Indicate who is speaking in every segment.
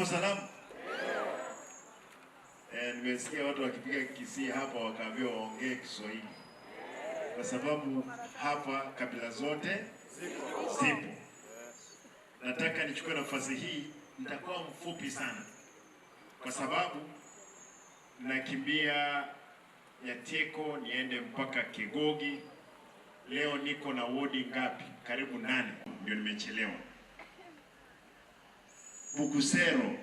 Speaker 1: Salama? Eh, nimesikia watu wakipiga Kisii hapa wakaambiwa waongee Kiswahili kwa sababu hapa kabila zote zipo. Nataka nichukue nafasi hii, nitakuwa mfupi sana kwa sababu nakimbia Nyateko niende mpaka Kegogi. Leo niko na wodi ngapi? Karibu nane, ndio nimechelewa. Bukusero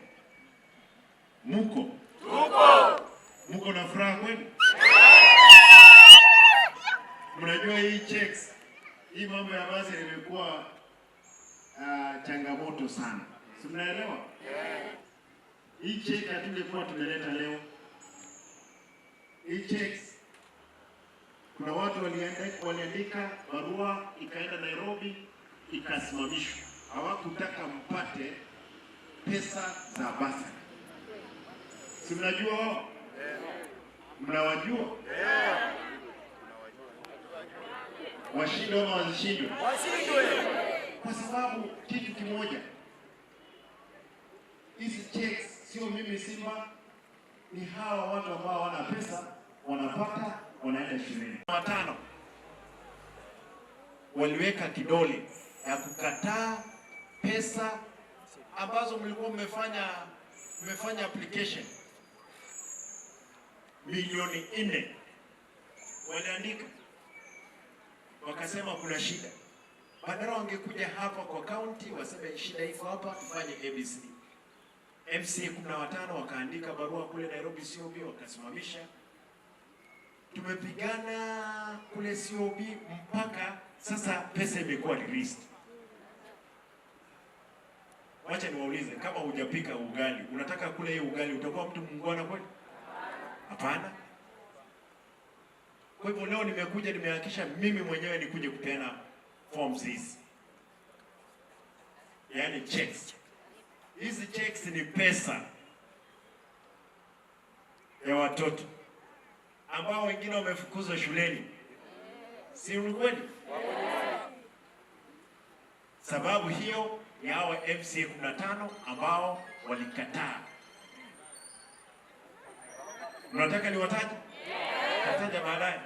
Speaker 1: muko?
Speaker 2: Tuko.
Speaker 1: Muko na furaha kweli? Mnajua hii checks, hii mambo ya basi imekuwa uh, changamoto sana, si mnaelewa? Hii cheki hatungekuwa tumeleta leo. Hii checks, kuna watu waliandika, waliandika barua ikaenda Nairobi ikasimamishwa, hawakutaka mpate pesa za basari. Si mnajua wao? Mnawajua? Washindwe ama wasishindwe?
Speaker 2: Washindwe.
Speaker 1: Kwa sababu kitu kimoja, hizi checks sio mimi Simba, ni hawa watu ambao hawana pesa wanapata, wanaenda shuleni. Watano waliweka kidole ya kukataa pesa ambazo mlikuwa mmefanya mmefanya application milioni nne, waliandika wakasema kuna shida. Badala wangekuja hapa kwa county waseme shida iko hapa, tufanye ABC. MCA 15 wakaandika barua kule Nairobi COB wakasimamisha. Tumepigana kule COB mpaka sasa pesa imekuwa released. Wacha niwaulize, kama hujapika ugali, unataka kula hiyo ugali, utakuwa mtu muungwana kweli? Hapana. Kwa hivyo leo nimekuja, nimehakikisha mimi mwenyewe nikuje kupeana forms hizi, yaani checks. Hizi checks ni pesa ya watoto ambao wengine wamefukuzwa shuleni, si ni kweli? Sababu hiyo ni hawa MCA 15 ambao walikataa. Mnataka niwataje? Nataja baadaye.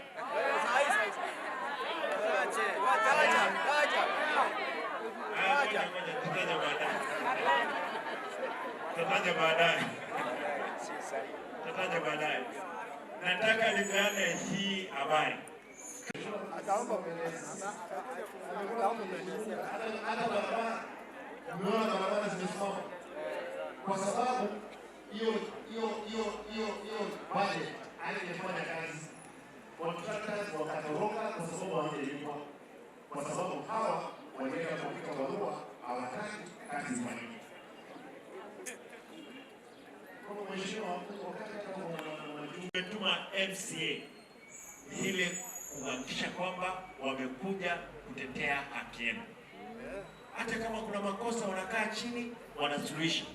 Speaker 1: Ah, ngoja, ngoja, tutaja baadaye. Tutaja baadaye. Tutaja baadaye. Nataka nipeane hii habari.
Speaker 3: Hata barabara umeona barabara zimesimama kwa sababu hiyo hiyo hiyo hiyo hiyo budget haingefanya kazi. Contractors wakatoroka kwa sababu hawajalipwa, kwa sababu hawa walienda kuandika barua, hawataki kazi ifanyike. Kwa mheshimiwa, wakati kama
Speaker 1: Tumetuma MCA ile kuhakikisha kwamba wamekuja kutetea haki yenu. Hata kama kuna makosa, wanakaa chini wanasuluhisha.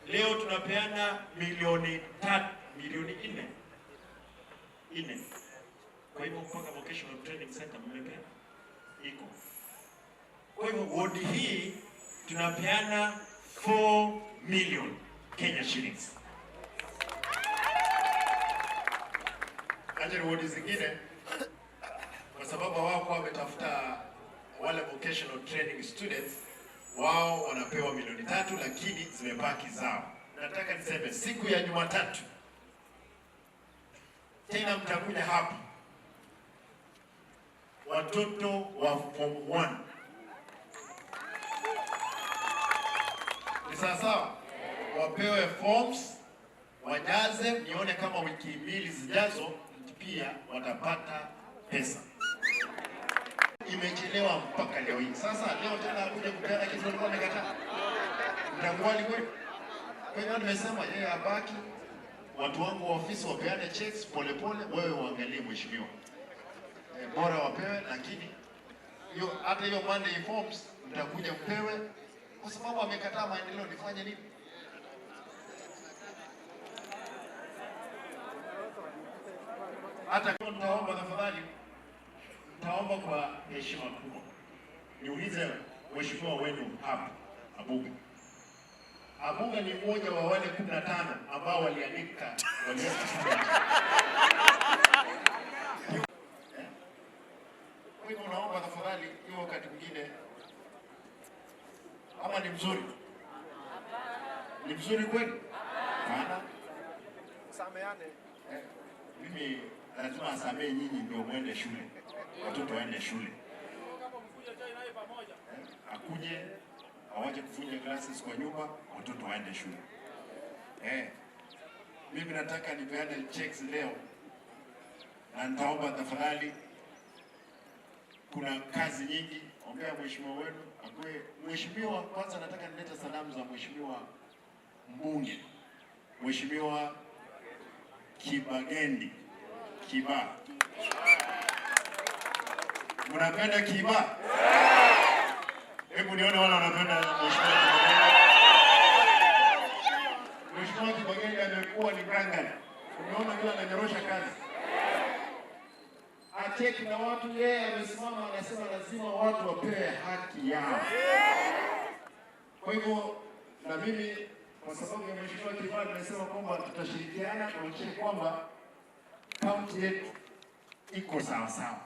Speaker 1: Leo tunapeana milioni tatu, milioni nne nne. Kwa hivyo mpaka vocational training center mmepeana iko. Kwa hivyo wodi hii tunapeana 4 million Kenya shillings.
Speaker 3: Acha ni wodi zingine, kwa sababu hawakuwa wametafuta wale vocational training students, wao wanapewa milioni tatu, lakini zimebaki zao.
Speaker 1: Nataka niseme siku ya Jumatatu tena mtakuja hapa watoto wa form 1
Speaker 3: Ni sawa sawa, wapewe forms wajaze, nione kama wiki mbili zijazo pia watapata pesa. Imechelewa mpaka leo hii. Sasa leo tena akuja kupeana kitu alikuwa amekataa, mtakubali kweli? Kwa hiyo nimesema yeye abaki, watu wangu wa ofisi wapeane checks polepole, wewe uangalie mheshimiwa, e, bora wapewe, lakini hiyo hata hiyo Monday forms mtakuja mpewe, kwa sababu amekataa maendeleo. Nifanye nini? Hata kama nitaomba tafadhali, nitaomba kwa heshima kubwa, niulize mheshimiwa wenu hapa Abuga.
Speaker 1: Abuga ni mmoja wa wale 15 ambao waliandika waliweka Eh? Kwa hivyo unaomba tafadhali, hiyo wakati mwingine ama ni mzuri, ni mzuri kweli? Hapana.
Speaker 2: Sameane.
Speaker 1: Eh, mimi lazima asamee nyinyi ndio mwende shule, watoto waende shule. Eh, akuje awache kuvunja glasses kwa nyumba, watoto waende shule. Eh, mimi nataka nipeane checks leo na nitaomba tafadhali, kuna kazi nyingi. Ombea mheshimiwa wenu akue mheshimiwa. Kwanza nataka nilete salamu za mheshimiwa mbunge, Mheshimiwa Kibagendi Kiba. Mnapenda Kiba? Hebu nione wale wanapenda mheshimiwa Kibagendi. Mheshimiwa Kibagendi amekuwa ni ngangari. Umeona vile ananyorosha kazi. Acheki na watu, yeye amesimama anasema lazima watu wapewe haki yao. Kwa hivyo na mimi kwa sababu ya mheshimiwa Kiba nimesema kwamba tutashirikiana kuhakikisha kwamba kaunti yetu iko sawa sawa.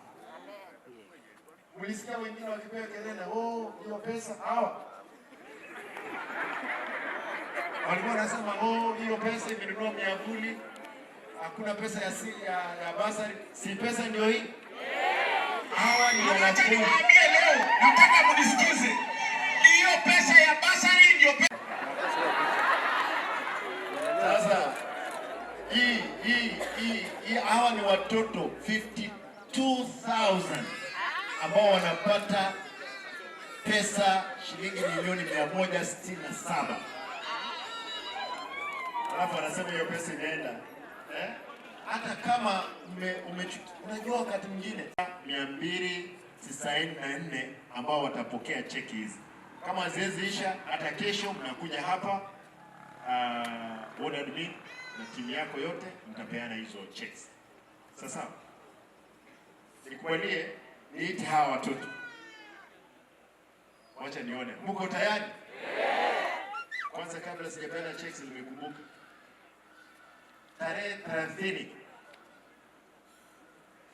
Speaker 1: Mlisikia wengine wakipiga kelele, oh, hiyo pesa hawa walikuwa wanasema oh, hiyo pesa imenunua miavuli, hakuna pesa ya, si, ya basari. Si pesa ndio hii? Hawa ni
Speaker 4: Acha
Speaker 1: wanafunzi.
Speaker 4: niwaambie leo, nataka mnisikize. Hiyo pesa ya basari ndio pesa
Speaker 1: Sasa hii hii hii hii hawa ni watoto 52,000 ambao wanapata pesa shilingi milioni 167. Alafu anasema hiyo pesa imeenda eh? Hata kama unajua wakati mwingine 294 ambao watapokea cheki hizi, kama haziwezi isha, hata kesho mnakuja hapa ward admin na timu yako yote mtapeana hizo checks. Sasa nikubalie niite hawa watoto, wacha nione mko tayari. Kwanza kabla sijapeana checks, nimekumbuka tarehe 30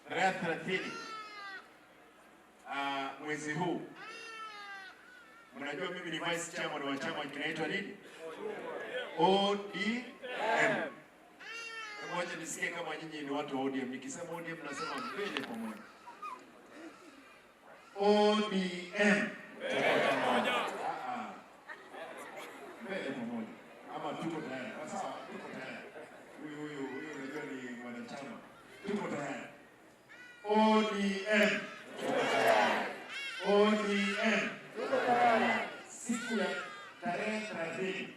Speaker 1: tarehe 30 mwezi huu. Mnajua mimi ni vice chairman wa chama kinaitwa nini? ODM. Hebu wacha nisikie kama nyinyi ni watu wa ODM. Nikisema ODM nasema mbele pamoja. ODM. Ah, ah. Mbele pamoja. Ama tuko tayari. Kwa sawa, tuko tayari. Huyu huyu huyu unajua ni mwanachama. Tuko tayari. ODM. Tuko tayari. ODM. Tuko tayari. Siku ya tarehe 30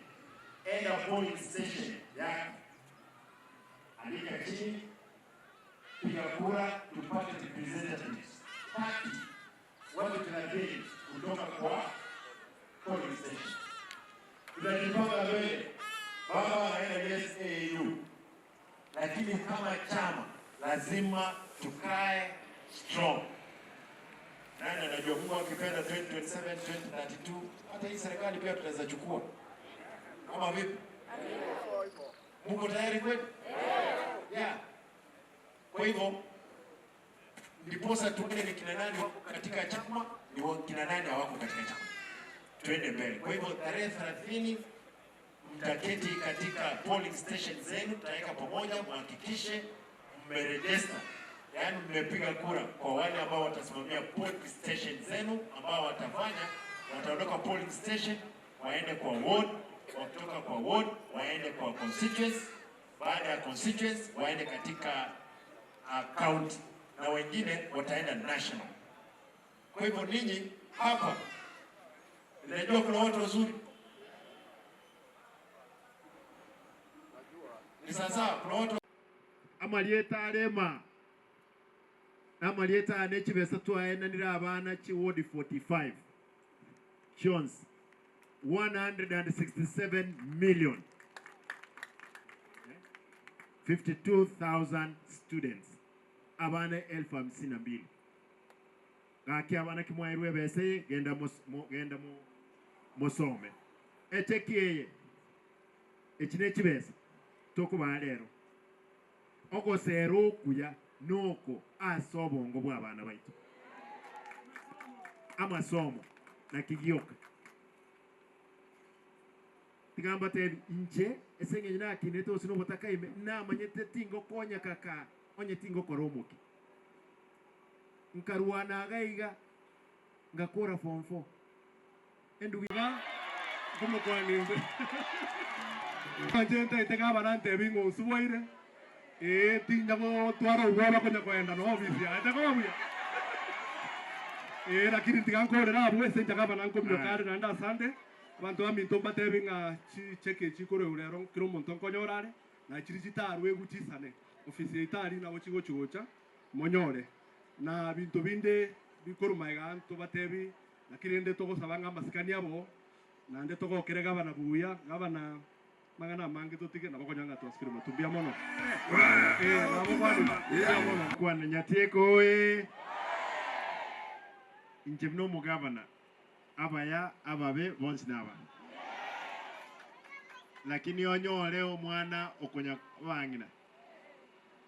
Speaker 1: enda polling station yako, andika chini, piga kura, tupate representatives 30 watu 30 kutoka kwa polling station. Tunajipanga mbele, baba anaenda yes AU, lakini kama chama lazima tukae strong. Nani anajua, Mungu akipenda 2027 2032, hata hii serikali pia tunaweza chukua, ama vipi? Muko tayari kweli? Yeah. Kwa hivyo ndiposa tuone ni kina nani wako katika chama, ni kina nani hawako katika chama, tuende mbele. Kwa hivyo tarehe 30 mtaketi katika polling station zenu, tutaweka pamoja, mhakikishe mmeregister, yaani mmepiga kura kwa wale ambao watasimamia polling station zenu, ambao watafanya wataondoka polling station waende kwa ward, wakitoka kwa ward waende kwa constituency, baada ya constituency waende katika county na wengine wataenda national. Kwa hivyo ninyi hapa, najua kuna watu wazuri, ni sawasawa, kuna watu
Speaker 5: Amalieta arema amalieta ane chibesa twaenanire abana chi ward 45 chionsi 167 million 52,000 students abana 52,000 gaki abana kimwairwe ebesa eye genda genda mosome echeki eye. Echi ne chibesa tokobaa rero. Ogosera okuya noko ase obongo bw'abana baito. Amasomo naki gioka. Tiga mbatebi, inche ase engencho nakinete gose nobotaka ime, namanyete tingokonya kaka onye tingokora omokia. Nkarwana iga iga, ngakora form four. Endugu.
Speaker 6: Iga nkomokwania inse. Inche ntaete gavana antebi ng'a osubwaire, ee tinya gotwara obwoba konya koenda na ofisi yaye takoba buya. Ee lakini tiga nkorere abwo ase inche gavana nkominyoka are naende asante. Abanto baminto mbatebi ng'a chicheki echi chikorwegwa rero kera omonto nkonyora are, na chiria chitarwegwe chisane ofisi yaito aria nabo chigochi gocha monyore. Na binto binde bikorwa magega ntobatebi, naki rende togosaba ng'a amasikani abo, naende togokere gavana buya, gavana amang'ana amange totige, nabo okonyora ng'a twasikire motwe. Mbuya mono. Ee, nabo kwanire. Mbuya mono.
Speaker 1: Kwana Nyatieko oye! Inche buna omogavana, abaya, ababe, bonsi naba. Lakini onyore omwana okonya abang'ina,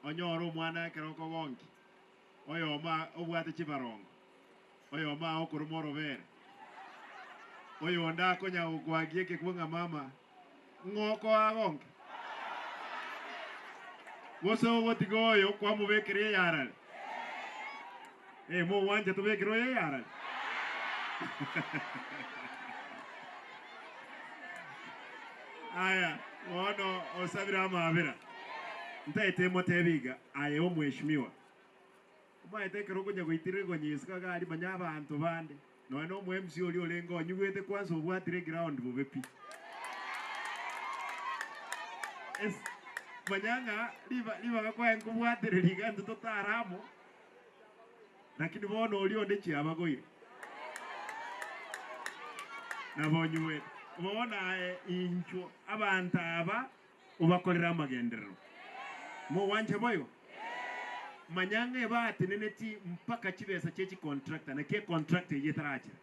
Speaker 1: onyore omwana ekero okogonkia, oyomo obwate chibarongo, oyomo agokoroma orobere, oyonde akonya gokwagia ekekwo ng'a mama, ng'o okoa agonke? Gose ogotiga oyo kwamobekera eyarare? Eh, mogwancha tobekere oyo eyarare? Aya, bono osabire amabera. Ntaete motebi iga, aye omweshimiwa. Omaete ekero okonya goitirera gonya isiko iga aria manya abanto bande, nonya na omo MC oria orenge onyigwete kwanza obwatire eground bobe pi. Es- manya ng'a riba ribaga kwaye nkobwatereria iga intwe totare amo, Lakini bono oria onde chiabagoire, nabo onyuete. Bono aye inchuo abanto aba obakorere amagenderero. Mogwancha boigo? Manya ng'a ebateneneti mpaka chibesa chie chicontractor, naki econtractor eyio etarachera.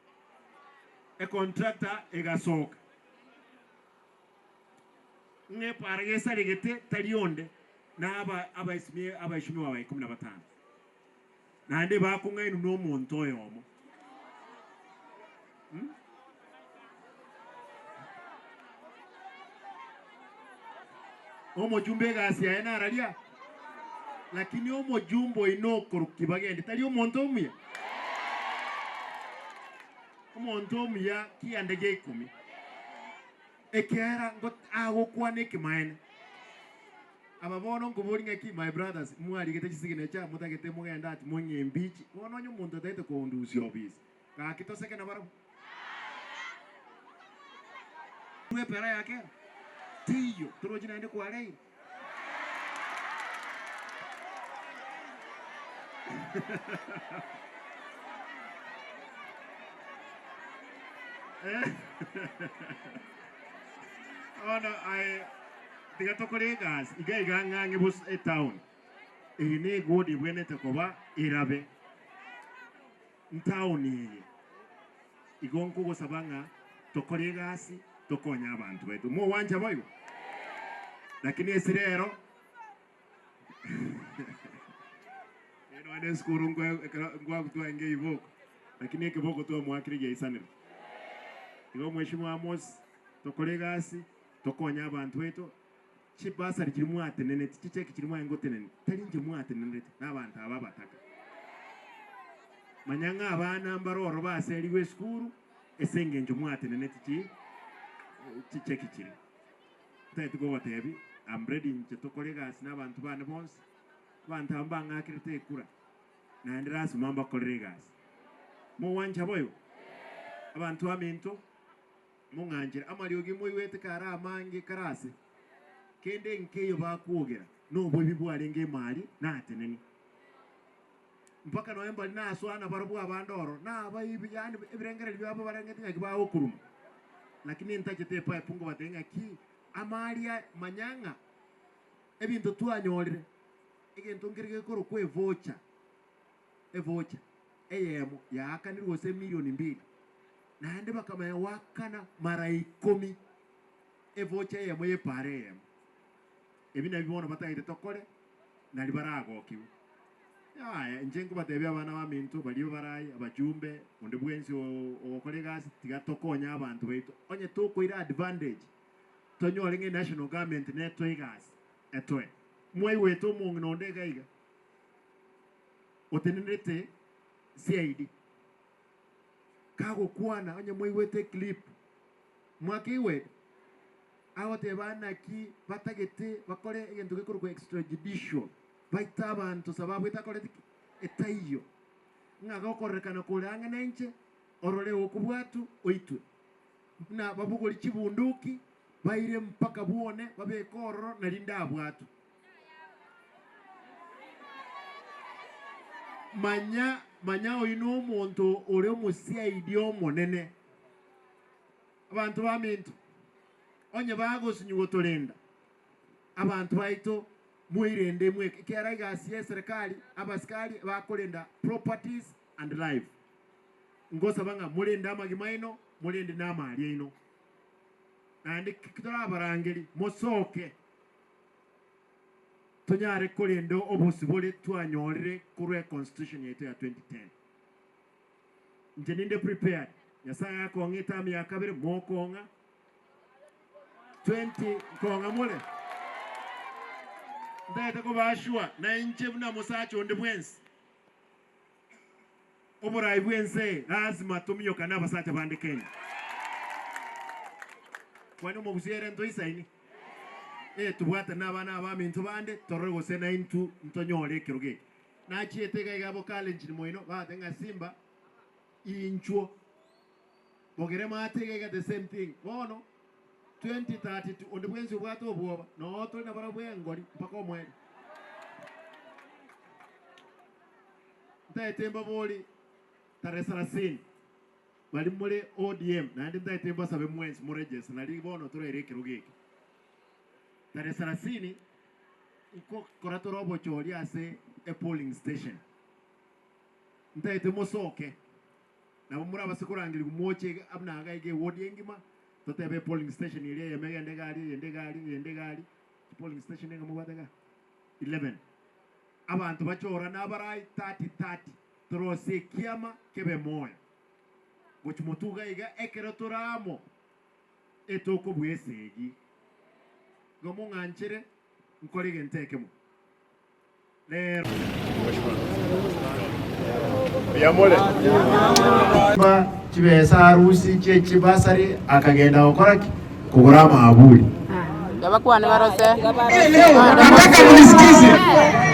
Speaker 1: Econtractor egasoka ng'a epaara gesaregete tari onde, na aba abaeshimiwa aba ikomi na batano. Naende bakong'ainwa nomonto oyomo. Omochumba egasi yaye nararia, lakini omojumbe oyio nokorokia bagende, tari omonto omuya. Omonto omuya kianda gia ikomi, ekiagera agokwana ekemaene. Aba bono nkoboria ng'aki my brothers mwarigete chisignature motagete mogende ati mong'e impeach bono onye omonto otagete koundusia ofisi gaki toseke nabarabwo. Epera ya kera teiyo torochi naende kwareire. Bono aye tiga tokore egasi iga iga ang'ang'e bos etown eye ne egodi ebwenerete koba erabe ntown eye igo nkogosaba ng'a tokore egasi tokonye abanto baito mogwancha boigo? Lakini ase rero nonya na esukuru ekero nkwagu twarenge ebiboko lakini ekeboko twamoakire giaisanire. Igo Mheshimiwa Amos tokore egasi tokonye abanto baito, chibasari chiria mwateneneti, chicheki chiria mwarenge gotenenia, tari inche mwatenenerete, na abanto aba abataka. Manya ng'a abana mbare ororo baserigwe esukuru ase engencho mwateneneti chi chicheki chiria. Ntagete kogotebi, I'm ready inche tokore egasi na abanto bane bonsi, abanto aba mbang'akerete ekura, naende lasima mbakorere egasi. Mogwancha boigo? Abanto baminto, mong'anchere, amariogi moigwete kare amange kare ase, kende nkeiyo bakwogera, noboibi bwarenge emari natenenia. Mpaka nonya mbari nasoa nabarabwo abande ororo, nabaibi, yaani ebirengererio biabo barengete ng'aki bagokuruma. Lakini ntachete epipe nkobatebia ng'aki, amari aya, manya ng'a ebinto twanyorire, egento nkere gekorokwa evocha, evocha eyemo yaakanirwe gose emilioni mbili, naende bakamanya goakana mara ikomi.
Speaker 5: Evocha eyemo y'epaara eyemo. Ebi nabio bono batagete tokore, nario baragokigwe. Yaya, inche nkobatebia abana baminto, baria baraye, abachumbe, onde bwensi ogokora egasi, tiga tokonye abanto baito. Onye tokoira advantage, tonyore ng'a enational government netoe egasi, etoe. Mwaigwete omong'ina onde iga iga, otenenerete CID, kagokwana, onye mwaigwete eclip, mwakeigwete? Agoteba naki batagete bakore egento gekorokwa extrajudicial, baite abanto sababu etakoreti ki? Etaiyo. Ng'a gokorerekana kore ang'e nainche, orore okobwatwa oitwe. Buna babogori chibunduki, baire mpaka bwone, babeke ororo nari ndabwatwe. Manya, manya oyio nomonto ore omosiaidi omonene. Abanto baminto, onye bagosinywa gotorenda, abanto baito moirende mweka, ekiagera egasi y'eserekari, abasikari bakorenda properties and life. Ngosaba ng'a morende amagima aino, morende na amari aino. Naende torabarangerie, mosoke, tonyare korenda obosibore twanyorire korwa econstitution yaito ya 2010. Inche ninde prepared. Nyasaye akong'a etamu ya kabere, mokong'a 20 nkong'a more. Ntagete koba sure na inche buna mosacha onde bwensi, oborai bw'ense eye lazima tominyokane abasacha bande Kenya. Kwani omogusii ere ntoisaini? Eh, tobwatane abana abaminto bande torore gose naintwe ntonyore ekerogo eke. Nachiete iga iga abwo Kalenjin moino, bagateba ng'a Simba inchuo. Bogere maate iga iga the same thing. Bono 2032 onde bwensi obwate obwoba, noo tore nabarabwo engori mpaka omoerio. Ntaete mbabori tarehe sarasini bari more ODM naende ntaete mbasabe mwensi moregister nari bono toraire ekerogo eke. Tarehe sarasini Nkokora tore obochori ase epolling station. Ntaete mosoke, nabo morabase korangerigwa moche iga buna iga iga eward engima, totebe epolling station eria eyemo egende iga aria, eyende iga aria, eyende iga aria, chipolling station nigo mobwate igaa? 11. Abanto bachorane abarai 30 30, torosie ekiama kebe moyo. Gochia motuga iga ekero tore amo, etokobua esegi. Igo mong'anchere nkore egento ekemo rero.
Speaker 1: Mbuya more.
Speaker 3: Chibesa arusi chie chibasari akagenda gokora ki? Kogora amaaburi.
Speaker 4: Nataka mnisikize.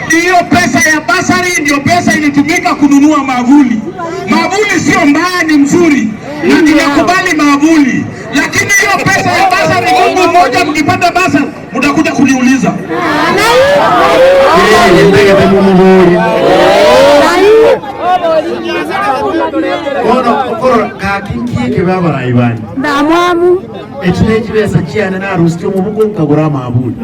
Speaker 4: Hiyo pesa ya basari ndio pesa ilitumika kununua maavuli. Maavuli sio mbaya, ni mzuri na ninakubali maavuli, lakini hiyo pesa ya basari, Mungu mmoja, mkipata basari mtakuja kuniuliza.
Speaker 3: Bono okorora gaki nkieke babarai bane.
Speaker 7: Ndamwamu.
Speaker 3: Echi ne chibesa chiane narusirie omobuko nkagora amaaburi.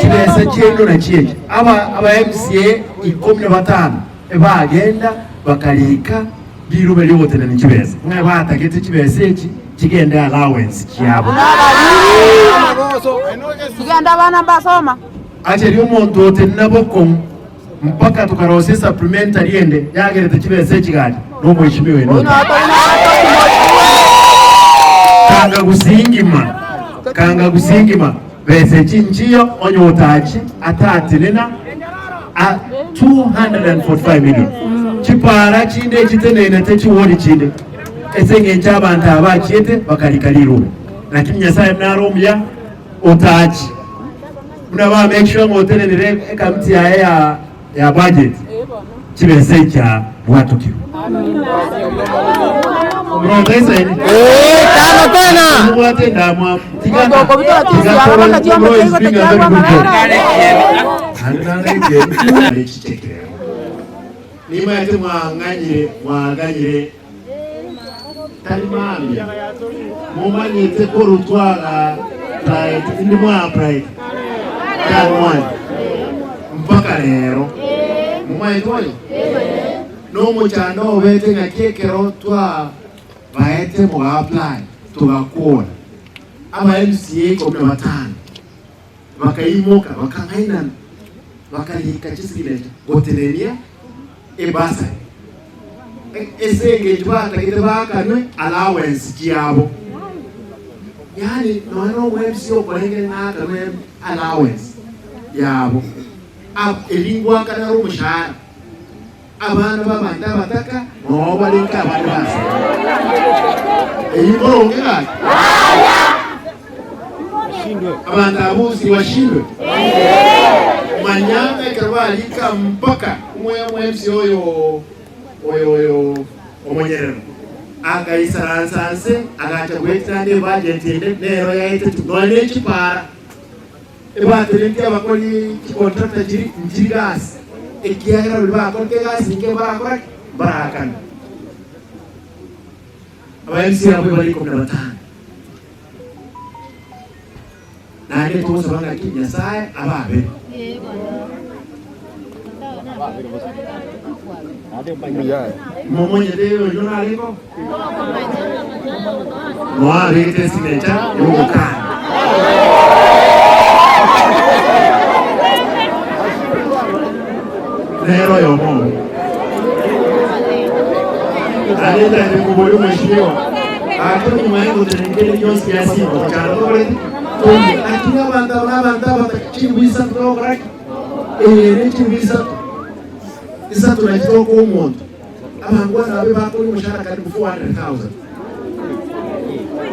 Speaker 3: Chibesa chiaino nachio echi. Aba aba MCA ikomi na batano ebagenda bakarika rirobe riogotenenia chibesa ng'a batagete chibesa echi chigende allowance chiabo.
Speaker 7: Chigende abana mbasoma.
Speaker 3: Acheria omonto otenena bokong'u mpaka tokarosia esupplementary ende yagerete chibesa echi gari nomweshimiwa ene oyo. Kanga gusingima, kanga gusingima, besa echi nchiyo onye otachi atatenena a 245 million. Chipara chinde echitenenete chiwodi chinde ase eng'encho abanto aba bachiete bakarika riruba. Lakini Nyasaye buna are omuya otachi Buna ba make sure ng'a otenenire ekamiti yaye ya ya budget chibesa echa bwatukirwe. Mronto isaini.
Speaker 7: Tano tena.
Speaker 3: Obwate endamwamu. Tigana.
Speaker 7: Ogokobitora
Speaker 3: Tiga
Speaker 7: tisi abana
Speaker 3: toro-
Speaker 7: chiombe
Speaker 3: toro
Speaker 7: chiaigete
Speaker 3: is being a
Speaker 7: chiagwa
Speaker 3: very good job.
Speaker 7: amarara.
Speaker 3: Naende narenge arichichekero. Nimaete mwang'anyire mwaganyire tari mambia momanyete korutwaga pride indi mwa pride January mpaka rero momanyete oyo nomochando obete ng'aki ekero twa baete moga apply togakora.
Speaker 5: Aba MCA 15 bakaimoka bakang'ainana bakarika chisignature gotenenia ebursary ase engencho batagete baakanwe allowance chiabo. Yaani nonya na omo MCA okorengire ng'a aakanwe allowance yabo eri ngoakana are omoshahara. Abana b'abanto abataka noo bare nk'abande b'ase. Eyio mboronge gaki? Abanto aba bonsi bashindwe? Manya ekero barika mpaka omwe oyo oyo oyo omonyerero agaisaransa nse agacha goetera ande ebudget ende nero yaetetwe nonya ne chipara. Ebatenetie abakori chicontractor chiri nchiri gasi, ekiagera baria bakorete egasi inke mbarakora ki? Mbaraakane. Aba MCA abwo ebare 15. Naende togosaba ng'aki Nyasaye abaabere. Momonyete oyio narenge oo? Noabegete esignature yogokana. Nere oyomo obo. Naende ntagete koboria omweshimiwa, gaki onye mwaye gotenenka kende gionsi giasimba, gochanda tokoreti? Toiyo. Lakini abanto aba nabanto abataka chimbu isato togokora ki? Eye nechimbu isato. Isato nachi tokoa omonto. Abangwana abe bakoria omoshahara karibu 400,000.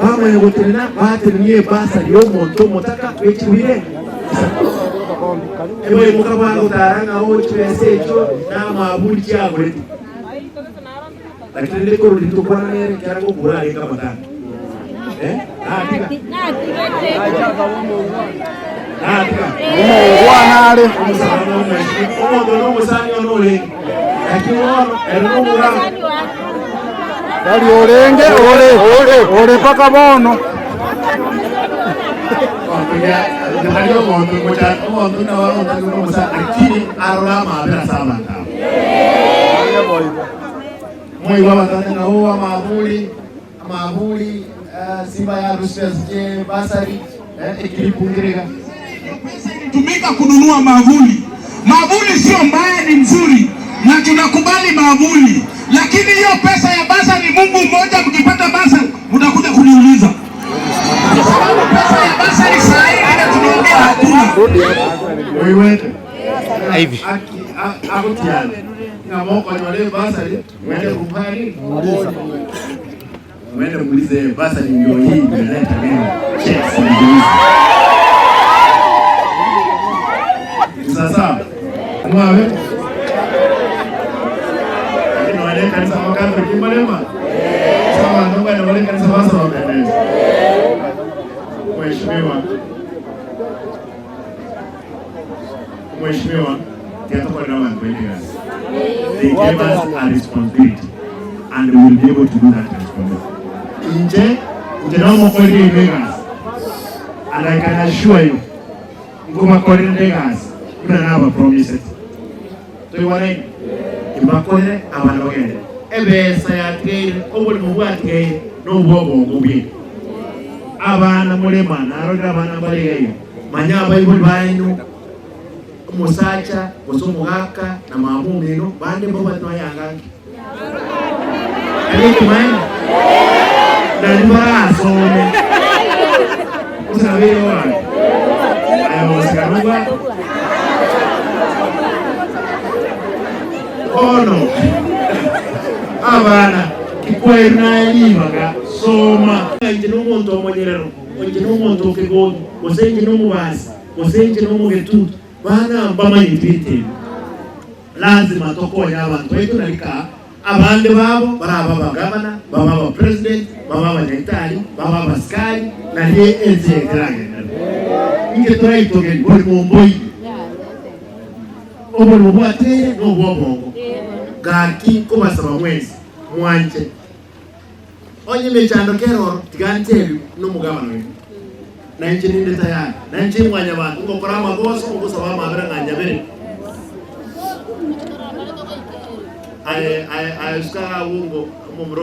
Speaker 5: Bamanya gotenena batenenia ebasari y'omonto omotaka bw'echibire isato. Ebaimoka bagotara ng'a oo chibesa echio namaburi chiagorete. Lakini rende korwa riria tokwana nere ekero agokura arenge amatanga. Eh? Natiga. Natiga.
Speaker 2: Omongwana are.
Speaker 5: Omosacha na omweshimiwa. Omonto na omosani one orenge. Lakini bono ere nomogaka.
Speaker 2: Tari orenge ore ore mpaka bono.
Speaker 5: Tari omonto omonto nabo omonto nomosa lakini arora amabera ase abanto aba. Moigwe abanto bande ng'a oo amaburi amaburi simba yarusire ase chibasari ekiripu nkere iga.
Speaker 4: Tumika kununua maavuli. Maavuli sio mbaya, ni mzuri na tunakubali maavuli, lakini hiyo pesa ya basari, Mungu mmoja, mkipata basari mtakuja kuniuliza, kwa sababu pesa ya basari saa hii ile tunaongea hakuna.
Speaker 5: Oigwete? Agotiana ng'a mokonyora ebasari mwende kumphani mwende muulize basari ndio hii imeleta leo checks ndio hizi. Sasa mwawe lakini wale kanisa wakatoliki mbalema sawa nonga wale kanisa basa wapendeza. Mheshimiwa Mheshimiwa tiatokora abantu bendigasi. They gave us a responsibility and we will be able to do that responsibility. Inche inche nomokorire ime egasi and I can assure you nkobakorere egasi buna nabapromisete. Toigwanaine? Imbakorere abana bagende. Ebesa yatigaire, oborimo bwatigaire nobwa obongo bweka. Abana morema narorire abana mbare iga iga. Manya abaibori baino, omosacha gose omogaka na mama omino, bande mbabwate noyanga nki? Nari ekemanyi? Nari barasome. Gose nabeire orange? Aye gosika nobwate? Bono abana, tikwairwe naye ribaga, soma. Inche nomonto omonyerero, inche nomonto o kegogi, gose inche nomobasi, gose inche nomogetutu, bana mbamanyeti binto ebi. Lazima tokonye abanto baito nari kaa abande babo barabe abagavana, babe abapresident, babe abanyagitari, babe abasikari, nari ense eye teragenderere. Inche toraitogeri borimo mboiyo. Oborimo bwateire nobw'obongo. Gaki nkobasaba mwensi, mwanche. Onye emechando kere oro, tiga ntebiwe nomogabana oino, na inche ninde tayari, na inche Mwanyabanto ngokora amagoso, ngosaba amabera ng'a nyabere. Aye, aye, aye, suka agwo ngo, omomura.